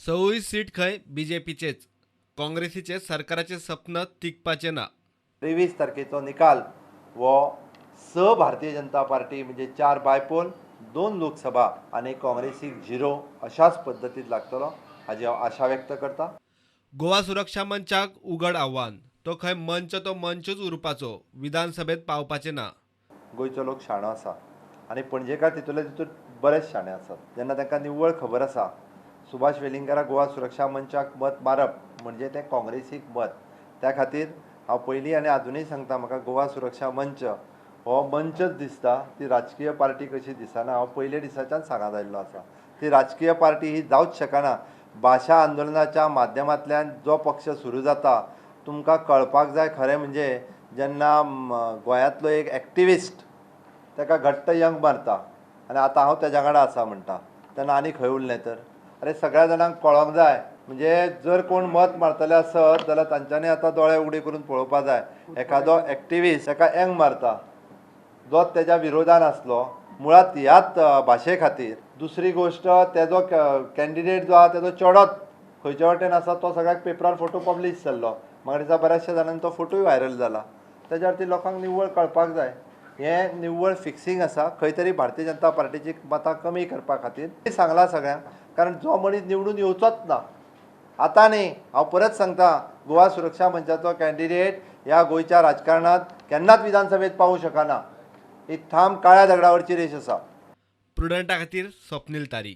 सवूय seat खंय बीजेपीचेच. काँग्रेसीचे सरकाराचें सपन तिगपाचें ना. 23 तारखेचो निकाल हो 6 भारतीय जनता पार्टी म्हणजे 4 बायपोल, 2 लोकसभा आनी काँग्रेसीक 0 अशाच पद्दतीन लागतलो हाजी हांव आशा व्यक्त करता. गोवा सुरक्षा मंचाक उघड आव्हान, तो खंय मंच तो मंचूच उरपाचो, विधानसभेत पावपाचें ना. गोंयचो लोक शाणो आसा आनी पणजेकार तितूंतले तितून बरेच शाणे आसात. जेन्ना तांकां निव्वळ खबर आसा सुभाष वेलिंगकाराक गोवा सुरक्षा मंचाक मत मारप म्हणजे तें काँग्रेसीक मत. त्या खातीर हांव पयलीं आनी आजुनूय सांगता, म्हाका गोवा सुरक्षा मंच हो मंचच दिसता, ती राजकीय पार्टी कशी दिसना. हांव पयले दिसाच्यान सांगत आयिल्लो आसा, ती राजकीय पार्टी ही जावच शकना. भाशा आंदोलनाच्या माध्यमांतल्यान जो पक्ष सुरू जाता तुमकां कळपाक जाय. खरें म्हणजे जेन्ना गोंयांतलो एक एक्टिविस्ट ताका घट्ट यंग मारता आनी आतां हांव तेज्या वांगडा आसा म्हणटा तेन्ना आनी खंय उरलें तर? अरे सगळ्या जाणांक कळोंक जाय, म्हणजे जर कोण मत मारतले आसत जाल्यार तांच्यांनी आतां दोळे उगडे करून पळोवपा जाय. एखादो एक्टिविस्ट ताका यंग मारता जो तेज्या विरोधान आसलो मुळांत ह्याच भाशे खातीर. दुसरी गोश्ट, तेजो कॅन्डिडेट जो आहा तेजो चेडोच खंयच्या वाटेन आसा तो सगळ्याक पेपरार फोटो पब्लीश जाल्लो. म्हाका दिसता बऱ्याचशा जाणांनी तो फोटोय व्हायरल जाला. तेज्या खातीर लोकांक निव्वळ कळपाक जाय हें निव्वळ फिक्सिंग आसा. खंय तरी भारतीय जनता पार्टीची मतां कमी करपा खातीर सांगलां सगळ्यांक, कारण जो मनीस निवडून येवचोच ना. आतां न्ही, हांव परत सांगता, गोवा सुरक्षा मंचाचो कॅन्डिडेट ह्या गोंयच्या राजकारणांत केन्नाच विधानसभेत पावूंक शकना. ही ठाम काळ्या दगडावरची रेश आसा. प्रुडंटा खातीर स्वप्नील तारी.